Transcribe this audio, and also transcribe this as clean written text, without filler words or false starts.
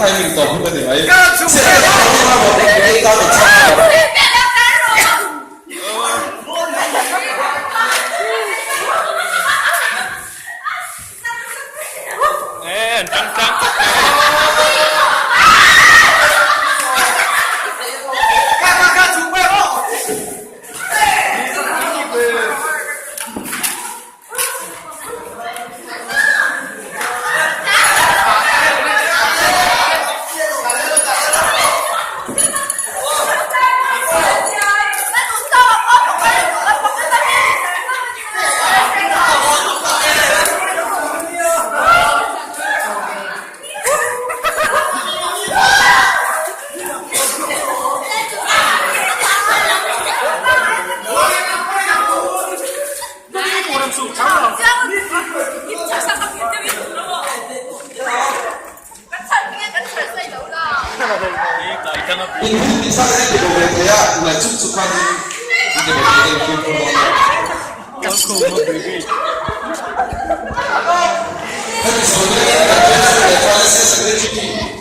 timing tawp hun a ni mai. In hun tih sang in ti bo ve thei a, ulai chuk chuk khan in ti bo thei in fimkhur dawn nia. Hemi sawi dawn hian kan General leh chuan Secretary.